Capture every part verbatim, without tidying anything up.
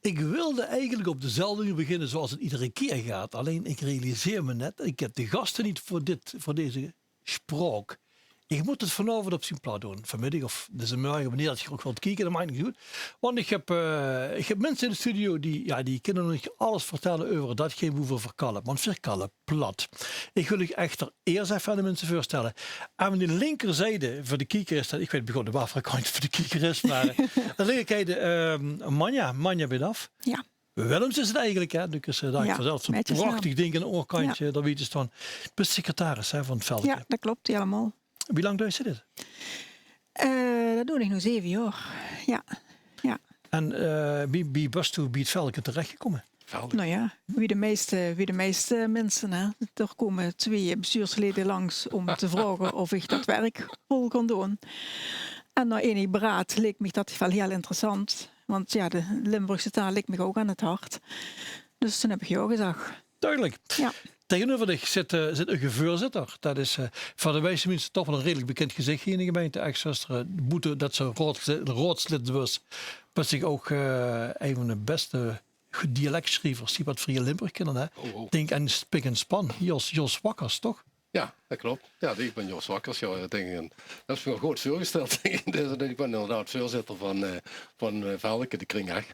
Ik wilde eigenlijk op dezelfde manier beginne zoals het iedere keer gaat. Alleen ik realiseer me net, ik heb de gasten niet voor dit, voor deze spraok. Ik moet het vanaovend op zien plat doen. Vanmiddag of deze morgen, wanneer dat je ook wilt kijken, dat maakt niet uit. Want ik heb, eh, ik heb mensen in de studio die, ja, die kunnen nog niet alles vertellen over datgene hoe we verkallen. Want verkallen plat. Ik wil uch echter eerst even aan de mensen voorstellen. Aan de linkerzijde voor de kieker is dat, ik weet begonnen waar vakantje voor de kieker is, maar eh, aan de linkerkijde ehm Manja, Manja Bedaf. Ja. Willems is het eigenlijk, hè? Dus uh, daar Ja, vanzelf zo'n met je prachtig ding in oorkantje, dat weet je dan. Best secretaris hè, van het veldje. Ja, dat klopt helemaal. Wie lang duurt ze dit? Eh, dat doe ik nu zeven jaar. Ja. En eh wie, wie best u bij het veldje terechtgekomen? Nou ja, wie de meeste, wie de meeste mensen, hè. Er komen twee bestuursleden langs om te vragen of ik dat werk wil gaan doen. En na enig beraad leek me dat wel heel interessant. Want ja, de Limburgse taal ligt me ook aan het hart. Dus toen heb ik ja gezegd. Duidelijk. Ja. Tegenover dich zit, eh, zit uw voorzitter. Dat is eh voor de meeste mensen toch wel een redelijk bekend gezicht hier in de gemeente Ech-Zöstere. Boete dat ze raadslid, raadslid was, was ik ook eh een van de beste dialectschrijvers die wat via Limburg kennen. Hè? Oh, oh. Denk aan Spik en Span, Jos, Jos Wakkers, toch? Ja, dat klopt. Ja, ik ben Jos Wakkers. Ja, ik denk, eh, dat is wel goed voorgesteld. Deze, ik ben inderdaad voorzitter van, eh van eh Veldeke, de kring Ech.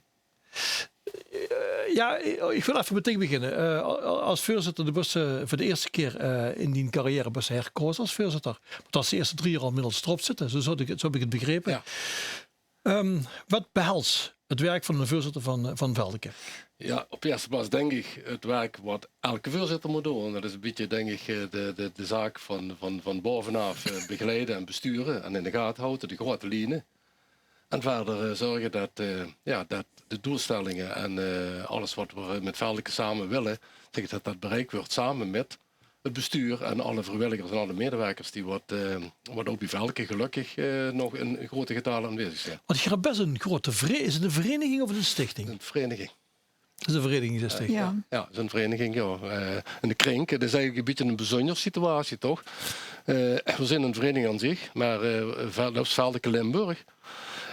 Eh, ja, ik wil even meteen beginnen. Eh, als voorzitter, de bus eh, voor de eerste keer eh, in die carrière bus herkozen als voorzitter. Want als de eerste drie jaar al middels erop zitten, zo, zat ik, zo heb ik het begrepen. Ja. Ehm, wat behelst het werk van een voorzitter van, eh, van Veldeke? Ja, op de eerste plaats denk ik het werk wat elke voorzitter moet doen. Dat is een beetje, denk ik, eh, de, de, de zaak van, van, van bovenaf eh, begeleiden en besturen en in de gaten houden, de grote lijnen. En verder eh, zorgen dat, eh, ja, dat de doelstellingen en eh, alles wat we met Veldeke samen willen, zeg ik, dat dat bereikt wordt samen met het bestuur en alle vrijwilligers en alle medewerkers die wat, eh, wat ook bij Veldeke gelukkig eh, nog in grote getalen aanwezig zijn. Want je hebt best een grote vereniging. Is het een vereniging of een stichting? Een vereniging. Dat is een vereniging, is een stichting. Ja. Ja, het is een vereniging, ja. Eh, en de Krink, het is eigenlijk een beetje een bijzondere situatie, toch? Eh, we zijn een vereniging aan zich, maar eh, Vel- dat is Veldeke Limburg.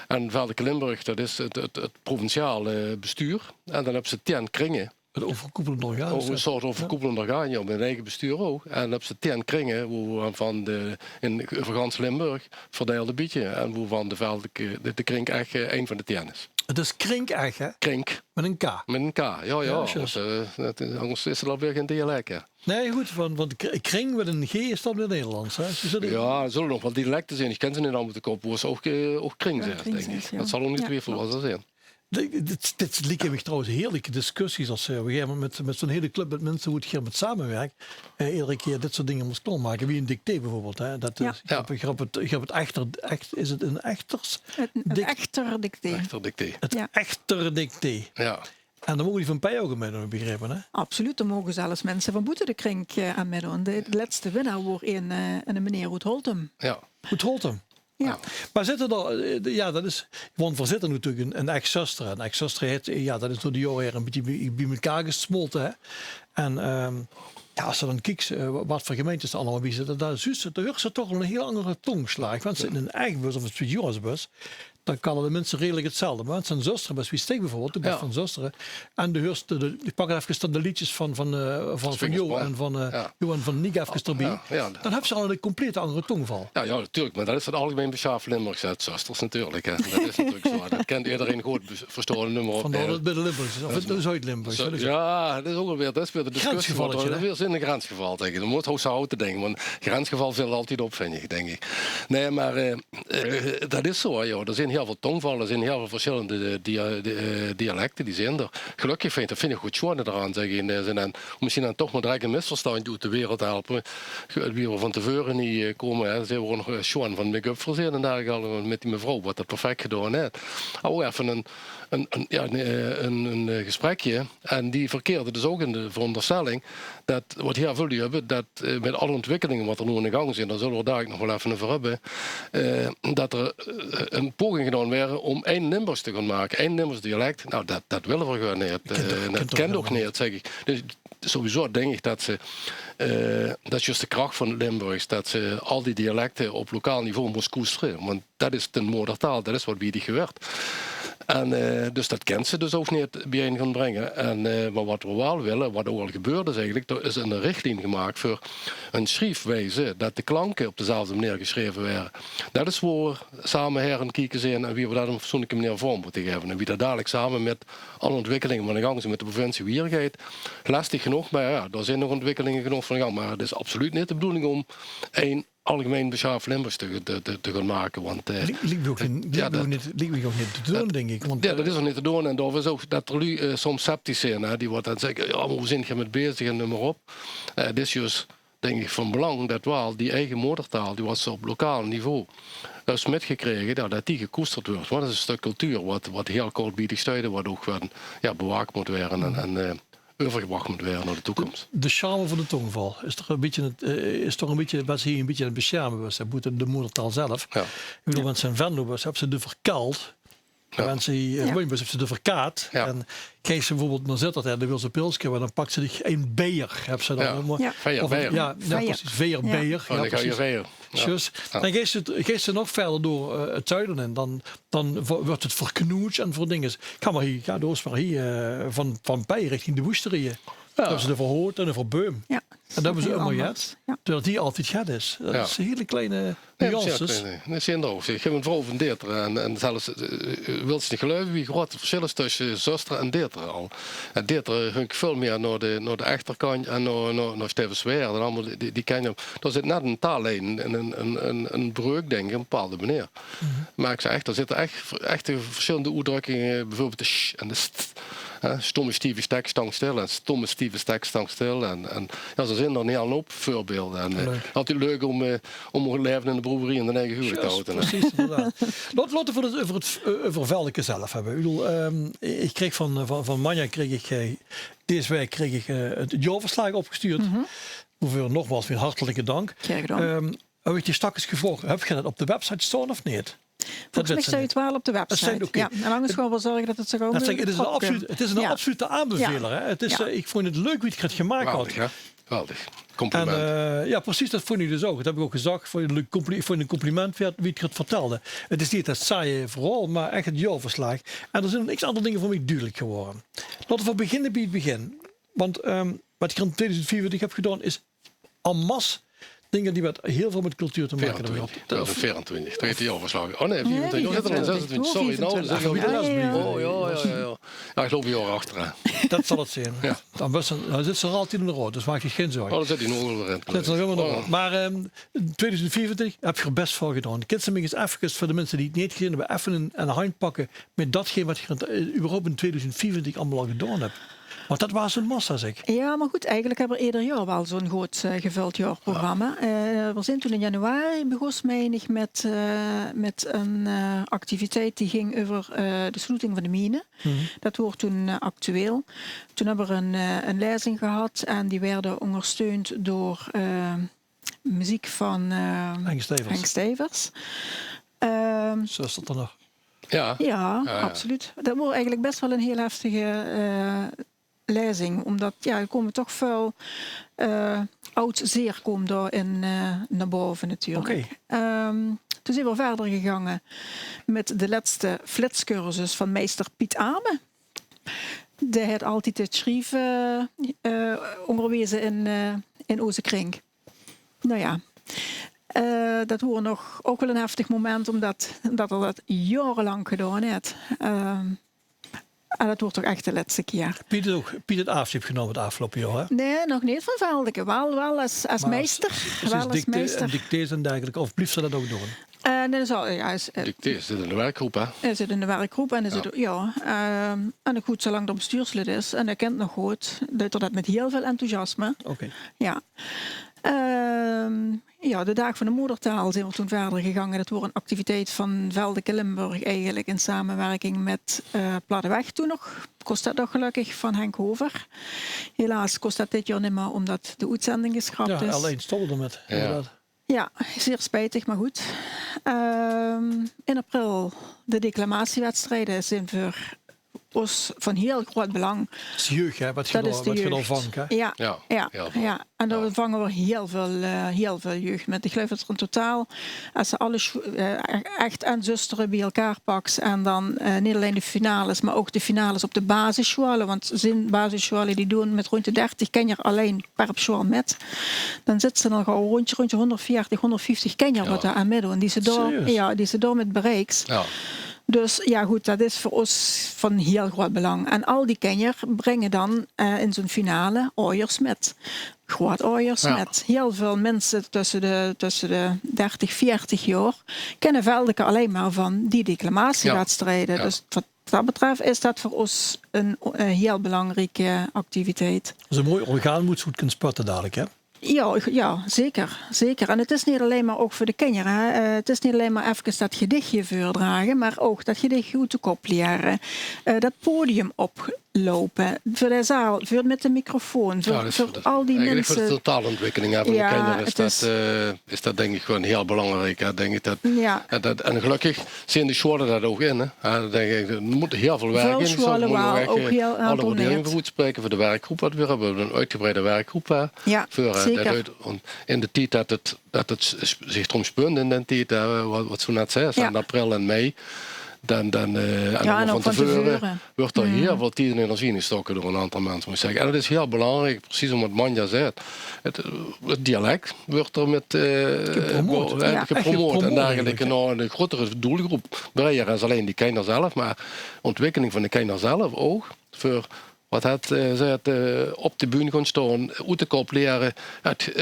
En Veldeke Limburg, dat is het, het, het provinciale bestuur. En dan hebben ze tien kringen. Het overkoepelend orgaan. Ook een soort overkoepelend orgaan, ja, met een eigen bestuur ook. En dan hebben ze tien kringen, wo we van de, in, over gans Limburg, verdeeld een beetje. En wo van de Veldeke, de, de Krink Ech eh, een van de tien is. Het is Krink Ech, hè? Krink, Met een K. met een K, ja, ja. Ja, juist. Want, eh, dat is- anders is het alweer geen dialect, hè. Nee, goed, want, want kr- kring met een G is dan weer Nederlands. Hè? Ze zullen- Ja, er zullen nog wel dialecten zijn. Ik ken ze niet allemaal te kop, wo ze ook, eh, ook kring Ja, zijn, kring denk ik. zijn, ja. Dat zal ongetwijfeld Ja, wel zo zijn. De- Dit, dit lieken me trouwens heerlijke discussies als je op een gegeven moment met, met zo'n hele club met mensen hoe het hier met samenwerkt. Eh, iedere keer dit soort dingen moet klaarmaken. Wie een dictee bijvoorbeeld. Hè? Dat, Ja. is- ik, heb, ik, heb het, ik heb het echter, echt, is het een echters? Het, het Dik- echter dictee. Echter dictee. Het Ja. echter dictee. Ja. En dan mogen die van Pei ook mee doen, begrepen, hè? Absoluut, er mogen zelfs mensen van boete de krink eh, aan meedoen. De, de laatste winnaar was een, eh, een meneer uit Holtum. Ja. Goed, Holtum. Ja. Maar zit er dan, eh, de- ja, dat is, want we zitten natuurlijk in, in Ech-Zöstere. En Ech-Zöstere heeft, eh, ja, dat is door de jaren heen een beetje bij, bij elkaar gesmolten, hè. En ehm, ja, als je dan kijkt eh, wat voor gemeentes er allemaal bij zitten, daar, zuus, daar hoort ze toch wel een heel andere tongslaag. Want ze in een eigen bus of een studio'sbus, dan kallen de mensen redelijk hetzelfde. Maar het zijn Zöstere, best wie Stik bijvoorbeeld, ik ben Ja. van Zöstere. En de hoort, de, de, ik pak even dan de liedjes van, van, eh, van, van Spik en Jo Span. en van, eh Ja. Jo en van Nick even erbij. Ja, ja. Dan heb je al een complete andere tongval. Ja, ja, natuurlijk. Maar dat is het algemeen beschaafd Limburgs, hè, het Zösters natuurlijk. Hè. Dat is natuurlijk zo. Dat kent iedereen goed, bes- verstaan nummer op. Vandaar eh, dat het bij de Limburgers is. Of het Zuid-Limburgs. Zo, Dat is- ja, dat is ook alweer, dat is weer de discussie. Grensgevalletje, Want hè? We zijn een grensgeval tegen. Dan moet hoogste houten denken, want grensgeval veel altijd op, vind ik, denk ik. Nee, maar eh, eh, dat is zo, hè, joh. Er zijn heel veel tongvallen, er zijn heel veel verschillende eh, dia- de- eh, dialecten, die zijn er. Gelukkig vind ik, dat vind ik goed schoon eraan, zeg ik in deze zin. En om misschien dan toch maar direct een misverstandje uit de wereld te helpen. Ge- Wie we van tevoren niet eh, komen, hè, zijn we nog eh, schoon van make-up voorzien en daar al met die mevrouw, wat dat perfect gedaan heeft. Maar ook even een, een, een, ja, een, eh, een, een eh, gesprekje. En die verkeerde dus ook in de veronderstelling dat, wat heel veel die hebben, dat eh, met alle ontwikkelingen wat er nu aan de gang zijn, daar zullen we daar nog wel even over hebben, eh, dat er eh, een poging gedaan werd om één Limburgs te gaan maken, één Limburgs dialect. Nou, dat, dat willen we gewoon niet. Kent toch- Eh, kent dat toch kent ook helemaal niet, zeg ik. Dus sowieso denk ik dat ze, eh, dat is juist de kracht van het Limburgs, dat ze al die dialecten op lokaal niveau moest koesteren. Want dat is de modertaal, dat is wat bij die gebeurt. En, eh, dus det kins se dus ouch neet biejein gaon bringe. En, eh, mer waat v'r waal wille, waat ouch al gebeurd is eigelik, d'r is ein richlien gemaak veur ein sjriefwieze, det de klanke op dezelfde meneer gesjreve waere. Det is wo v'r same haer aan 't kieke zeen en wie v'r det op ein fatsoenlike meneer vorm mótte gaeve. En wie det dalik same mit alle ontwikkelinge waat aan de gang zeen mit de provincie wiejer geit, lestig genóg, mer jao, d'r zeen nog ontwikkelinge genóg aan de gang. Mer 't is absoluut neet de bedoeling óm ein algemein besjaaf Limburgs te, te, te, te gaon make. Want, eh, Liek, liek mich ouch neet, liek mich ouch neet te doon, dink ich. Want, jao, det is ouch neet te doon. En daorum is ouch det d'r luuj, eh, soms sceptisch zeen, hè, die waat dan zègke: "Jao, mer wo zeen geer mit bezig?" en neum mer op. Eh, 't is zjus, dink ich, van belang det waal die eige modertaal, die waat se op lokaal niveau höbs mitgekrege, jao, det die gekoesterd wuuert. Want det is ein stök cultuur waat, waat hieël kort bie dich steit, waat ouch gewoon, jao, bewaak mót waere en, en, eh, euvergebrach mót waere nao de toekóms. De, de charme van de tongval is toch ein bietje 't, eh, is toch ein bietje waat se hie ein bietje aan 't besjerme bös, hè, boete de modertaal zelf. Jao. Ich bedoel, wens se in Venlo bös, höbs se de verkaald. Jao. Wens se hie, eh, gewoeën bös, höbs se de verkaat. Jao. En geis se bieveurbeeld nao Zitterd, hè, dan wils se e pilske, mer dan paks se dich ein beier, höbs se dan. Jao. Jao. Veier beier. Jao, jao, percies, veier beier. Oh, jao, dan gaon se precies. Veier. Jao. Zjus. Jao. Dan geis se, geis se nog wiejer door, eh, 't zuide in. Dan dan wo-, wuuert 't verknoets en veur dinges. Ich kan mer hie, jao, doe höbs mer hie, eh, van, van Pey richting de Woesterieje. Jao. Dao höbbe ze de Verhoot en de Verbeum. Jao. En det höbbe ze ummer get. Jao. Terwiel det hie altied get is. Det is hieël kleine nuances. Nae, det zeen d'r ouch. Ich höb ein vrouw van Deeteren en, en zelfs, eh, wils se neet geluive wie groeët 't versjil is tösse Zöstere en Deeteren al. En Deeteren góng ich väöl mieë nao de, nao de Echterkantj en nao, nao, nao Stevenswaert en allemaol die, die, die kantj op. Dao zit net ein taallien, ein, ein, ein, ein breuk, dink ich, op ein bepaalde meneer. Mer ich zèk ech, d'r zitte ech, ech versjillende oetdrökkinge, bieveurbeeld de sj en de st. Hè, stomme stieve stek, stang stil en stomme stieve stek, stang stil. En, en jao, zoea zeen d'r ein hieël houp veurbeelde. En, eh, altied leuk óm, eh, óm 't laeve in de broewerie in d'n eige huwelijk te haoje, hè. Precies, inderdaad. Laot, laot v'r 't euver 't, eh, euver Veldeke zelf höbbe. Ich bedoel, ehm, ich kreeg van, eh, van, van Manja kreeg ich, eh, dees waek kreeg ich, eh, 't, 't jaorverslaag opgestuurd. Woeveur nogmaals mien hartelike dank. Graag gedaon. Ehm, höb ich dich straks gevraog, höb geer det op de website staon of neet? Volges mich steit 't waal op de website. Jao, en angers gaon v'r zörge det 't zich ouch... Det zèk ich, 't is ein absolute aanbeveler, hè. 't Is, eh, ich vónj 't leuk wie geer 't gemaak höb. Geweldig, hè? Geweldig. Compliment. En, eh, jao, precies, det vónj ich dus ouch. Det höb ich ouch gezag. Vónj ich ein leuk compli-, ich vónj 't ein compliment waerd wie geer 't vertèlde. 't Is neet det saaie verhaol, mer ech 't jaorverslaag. En d'r zeen nog x aantal dinger veur mich dudelik gewore. Laot v'r beginne bie 't begin. Want, ehm, waat geer in tweeduizend vieëntwintig höb gedaon is en masse dinger die waat hieël väöl mit cultuur te make höbbe. Veerentwintig. Jao, veerentwintig. Twieëde jaorverslaag. Oh nae, vieëntwintig. Nae, vieëntwintig. Zesentwintig. Sorry, noe zit ich al... Jao, jao, jao. Jao, ich loup ein jaor achteraan. Det zal 't zeen. Jao. Dan bös se, dan zits se altied in de raod, dus maak dich gein zörg. Oh, dan zit ich nog waal in. Zits se nog ummer in de raod. Mer, ehm, tweeduizend vieëntwintig höb geer bès väöl gedaon. Kins se mich ins efkes, veur de minse die 't neet gezeen höbbe, effe ein, ein handj pakke mit datgeen waat geer, eh, überhaupt in tweeduizend vieëntwintig allemaol al gedaon höb? Want det waas ein massa, zèk. Jao, mer good, eigelik höbbe v'r eder jaor waal zoea'n good, eh, gevöld jaorprogramma. Eh, v'r zeen toen in januari begós, mein ich, mit, eh, mit ein, eh, activiteit die ging euver, eh, de sloeting van de mine. Det woort toen, eh, actueel. Toen höbbe v'r ein, eh, ein lezing gehad en die woort óngersteund door, eh, meziek van, eh, Henk Stevers. Henk Stevers. Ehm, Zoea is det dan nog. Jao. Jao, absoluut. Det woort eigelik bès waal ein hieël heftige, eh, lezing, ómdet, jao, d'r kómme toch väöl, eh, aud zeer kómme dao in, eh, nao bove natuurlik. Oké. Ehm, toen zeen v'r wiejer gegange mit de lètste flitscursus van meister Piet Amen. Dae haet altied 't sjrieve, eh, óngerweze in, eh, in ózze krink. Noe jao, eh, det woor nog ouch waal ein heftig moment, ómdet, ómdet 'r det jaorelank gedaon haet. Ehm, en det woor toch ech de lètste kier. Piet haet ouch, Piet haet aafsjeid genaome 't aafgeloupe jaor, hè? Nae, nog neet van Veldeke. Waal, waal es, es meister. Mer es, precies, waal es dictee-, meister. En dictees en dergelijke, of blief 'r det ouch doon? Eh, nae, det zal, jao, is, eh, dictees zit in de werkgroep, hè? Hae zit in de werkgroep en is 't, jao, ehm, en good, zoealang 'r bestuurslid is en hae kint nog good, deit 'r det mit hieël väöl enthousiasme. Oké. Jao. Ehm, jao, de Daag van de Modertaal zeen v'r toen wiejer gegange. Det woor ein activiteit van Veldeke Limburg eigelik in samewerking mit, eh, Platteweg toen nog. Kós det nog gelökkig van Henk Hover. Helaas kós det dit jaor nimmer, ómdet de oetzending gesjrap is. Jao, L1 stopde d'rmit, inderdaad. Jao, zeer spijtig, mer good. Ehm, in april de declamatiewedstrijde zeen v'r ós van hiel groeat belang. Dat is de jeug, hè, wat geer dao vangt, hè? Ja, ja, ja. En dao vange v'r hiel väöl, eh, hiel väöl jeug mit. Ich geluif dat v'r in totaal, es se alle sjo-, eh, ech en zöstere bie-ein paks en dan, eh, neet allein de finales, mer ouch de finales op de basissjoale, want d'r zeen basissjoale die doon mit rónd de dertig kinjer allein per sjoal mit. Dan zits se dan al gaw róndj, róndj de hónderdveertig, hónderdvieftig kinjer wat dao aan mitdoon, die se dao, ja, die se dao mit bereiks. Dus ja, good, dat is veur ós van hiel groeat belang. En al die kinjer bringe dan, eh, in zoe'n finale aojers mit. Groeatoajers mit. Hiel väöl minse tösse de, tösse de dertig, veertig jaor kinne Veldeke allein mer van die declamatiewedstrieje. Dus wat dat betröf is dat veur ós ein, eh, hiel belangrieke activiteit. Dus ein mooi orgaan wo se good kins sputte dalik, hè? Ja, ich, ja, zeker, zeker. En 't is neet allein mer ouch veur de kinjer, hè. Eh, 't is neet allein mer efkes dat gedichje veurdrage, mer ouch dat gedichje oet de kop liere. Eh, dat podium oploupe, veur de zaal, veur mit de microfoon, veur, veur al die minse. Eigelik veur de totaalontwikkeling, hè, van de kinjer is dat, eh, is dat dink ich gewoon hiel belangriek, hè. Dink ich dat, en dat, en gelökkig zeen de sjoale dat ouch in, hè. Ja, dat dink ich, d'r mót hiel väöl werk in. Väöl sjoale waal ouch hiel aantal neet. Alle waardering veur oetspraeke veur de werkgroep wat v'r höbbe. V'r höbbe 'n oetgebreide werkgroep, hè. Ja, veur, eh, zeker. Dat oet, en in de tied dat 't, dat 't s-, s-, zich d'róm spónde in den tied, hè, wat, wat se net zaes, in april en mei, dan, dan, eh, en ouch van te veure, wuuert d'r hiel väöl tied en energie in gestoke door 'n aantal minse, mót ich zègke. En dat is hiel belangriek, precies óm wat Manja zaet. 't, 't dialek wuuert d'r mit, eh, gepromoot. Ja, ech gepromoot en dergelijke. Nao 'n grotere doelgroep. Breier es allein die kinjer zelf, mer ontwikkeling van de kinjer zelf ouch. Veur wat het, eh, zaet, eh, op de bühne gaon staon, oet de kop liere. Ja, 't,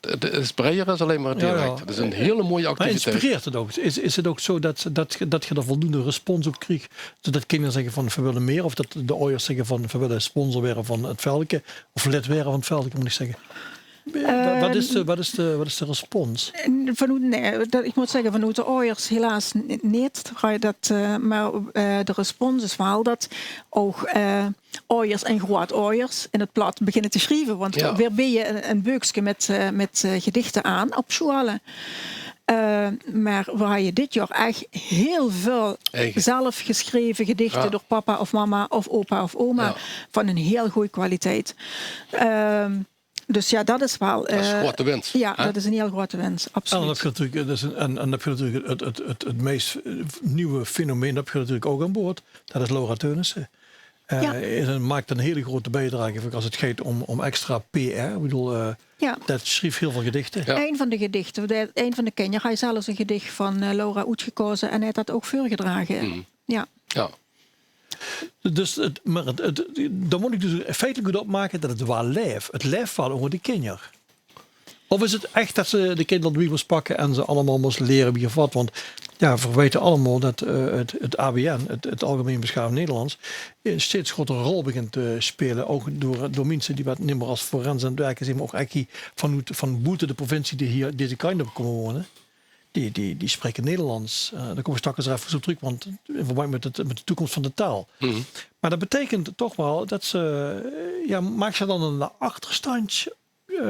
't is breier es allein mer 't dialek. 't Is 'n hiel mooie activiteit. Mer inspireert 't ouch? Is, is 't ouch zo dat, dat, dat geer d'r voldoende respons op kriegt? Zodat kinjer zègke van: "Veer wille mieë." Of dat de aojers zègke van: "Veer wille sponsor waere van 't Veldeke." Of lid waere van 't Veldeke, mót ich zègke. Wa-, wat is de, wat is de, wat is de respons? Ehm, en vanoet, nae, dat, ich mót zègke, vanoet de aojers helaas n-, neet. Dat, eh, mer, eh, de respons is waal dat ouch, eh, aojers en groeataojers in 't plat beginne te sjrieve. Want veer beje ein, ein beukske mit, eh, mit, eh, gedichte aan op sjoale. Eh, mer veer haje dit jaor ech hiel väöl zelfgesjreve gedichte door papa of mama of opa of oma van ein hiel gooj kwaliteit. Ehm, Dus ja, dat is waal, eh, dat is 'n groeate wins, ja, dat is 'n hiel groeate wins, absoluut. En dan höb geer natuurlik, dat is 'n, en, en dan höb geer natuurlik 't, 't, 't, 't meis, eh, nuuje fenomeen, dat höb geer natuurlik ouch aan boord. Dat is Laura Theunissen. Eh, is 'n, maak 'n hiel groeate biedrage, veur es 't geit óm, óm extra P R. Ich bedoel, eh, dat sjrief hiel väöl gedichte. Ja. Ein van de gedichte, de, ein van de kinjer haet zelfs 'n gedich van, eh, Laura oetgekaoze en haet dat ouch veurgedrage. Ja. Dus 't, mer 't, 't, dan mót ich dus feitelik good opmake dat 't waal laef. 't Laef waal ónger die kinjer. Of is 't ech dat se de kinjer bie mós pakke en ze allemaol mós liere wie of wat? Want ja, veer weite allemaol dat, eh, 't, 't A B N, 't, 't Algemeen Beschaafd Nederlands, 'n steeds groeatere rol begint te sjpele. Ouch door, door minse die wat nimmer es forens aan 't wirke zeen, mer ouch eigelik vanoet, van boete de provincie die hie, deze kantj op kómme wone. Die, die, die sjpreke Nederlands. Eh, dao kóm ich straks effe op trök, want in verbandj mit 't, mit de toekóms van de taal. Mer dat beteikent toch waal dat ze, eh, ja, maaks se dan 'nen achterstandj, eh,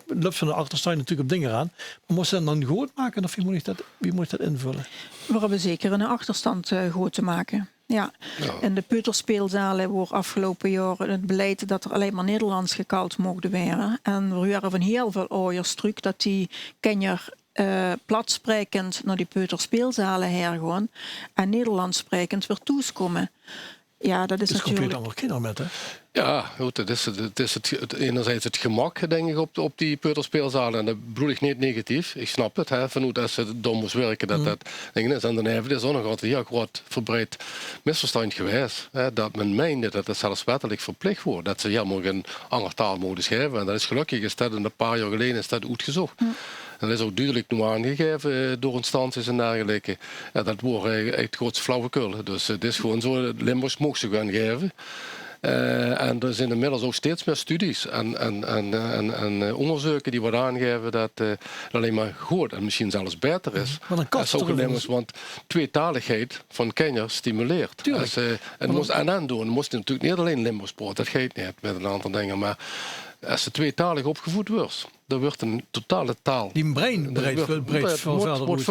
löps se 'nen achterstandj natuurlik op dinger aan, mer mós se 'm dan good make, of wie mót ich dat, wie mót ich dat invölle? Veer höbbe zeker 'nen achterstandj, eh, good te make. Ja. In de peuterspeelzale woor aafgeloupe jaor 't beleid dat d'r allein mer Nederlands gekald moogde waere. En veer huuere van hiel väöl aojers trök dat die kinjer, eh, platspraekend nao die peuterspeelzale haer gaon en Nederlands spraekend weer thoes kómme. Ja, dat is natuurlik. 't Is compleet anger kinjer mit, hè? Ja, good, 't is 't, 't is 't, 't, enerzijds 't gemak, dink ich, op, op die peuterspeelzale. En dat bedoel ich neet negatief. Ich snap 't, hè, vanoet es se dao mós wirke, dat dat ding is. En daoneve is ouch nog altied 'n hiel groeat verbreid misverstandj gewaes, hè, dat me meinde dat 't zelfswettelik verplich woor, dat ze hielemaol gein anger taal moogde gaeve. En dat is gelökkig, is dat 'n paar jaor geleje is dat oetgezóch. En dat is ouch dudelik noe aangegaeve, eh, door instanties en dergelijke. Ja, dat woor eigelik ech groeats flauwekul. Dus, eh, 't is gewoon zo, Limburgs moogs se gaon gaeve. Eh, en d'r zeen inmiddels ouch steeds mieë studies en, en, en, eh, en, en, eh, óngerzeuke die wat aangaeve dat, eh, 't allein mer good en mesjien zelfs baeter is. Want dan kós 't ouch 'n Limburgs, want tweetaligheid van kinjer stimuleert. Tuurlik. Es, eh, en mós en aandoon, mós natuurlik neet allein Limburgs praote, dat geit neet, mit 'n aantal dinger, mer es se tweetalig opgevoed wuuers, Dao wuuert 'n totale taal. Dien brein breit, breit väöl wiejer oet.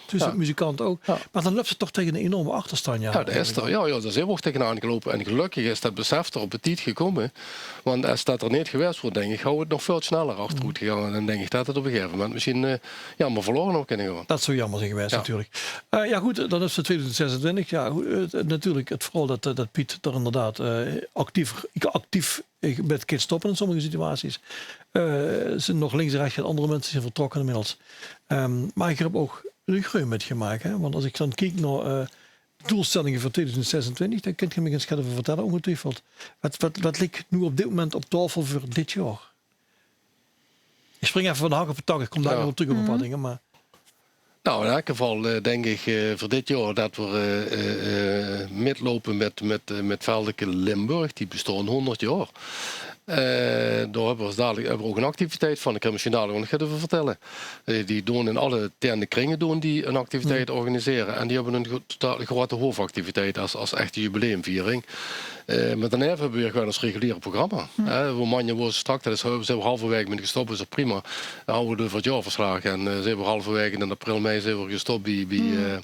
Zuus se es muzikant ouch. Mer dan löps se toch tege 'n enorme achterstandj aan. Jao, dat is d'r. Jao, jao, dao zeen v'r ouch tegenaan geloupe. En gelökkig is dat besef d'r op tied gekómme. Want es dat d'r neet gewaes waor, dink ich, wore v'r nog väöl sneller achteroet gegange. En dan dink ich dat 't op e gegaeve moment mesjien, eh, jao, mer verlaore had kónne gaon. Dat zou jaomer zeen gewaes, natuurlik. Eh, jao, good, dan is 't twieëdoezend zesentwintig. Jao, eh, natuurlik 't verhaol dat, eh, dat Piet d'r inderdaad, eh, actief, actief, eh, mèt kin stoppe in sommige situaties. Eh, zeen nog links en rechts get anger minse zeen vertrokke inmiddels. Ehm, mer ich höb ouch de greun mètgemaak, hè. Want es ich dan kiek nao, eh, doelstellinge veur twieëdoezend zesentwintig, dan kint geer mich ins get euver vertèlle, ongetwiefeld. Wat, wat, wat ligk noe op dit moment op taofel veur dit jaor? Ich spring effe van de hak op de tak, ich kóm dao nog op trök op e paar dinger, mer... Nou, in eder geval, eh, dink ich, eh, veur dit jaor dat v'r, eh, eh, eh, mètloupe mèt, mèt, eh, mèt Veldeke Limburg. Die bestaon hónderd jaor. Eh, dao höbbe v'r dadelik, höbbe v'r ouch 'n activiteit van. Dao kin ich mesjien dadelik nog get euver vertèlle. Eh, die doon in alle tiende kringe doon die 'n activiteit organisere. En die höbbe 'n gro-, totaal groeate hoofactiviteit es, es echte jubileumviering. Eh, mer daoneve höbbe v'r gewoon ós reguliere programma. Hè, wo Manja waor straks, dat is, zeen v'r halverwaege mèt gestop, is dat prima. Dan hawwe v'r 't veur 't jaorverslaag. En, eh, zeen v'r halverwaege in april, mei zeen v'r gestop bie, bie, eh,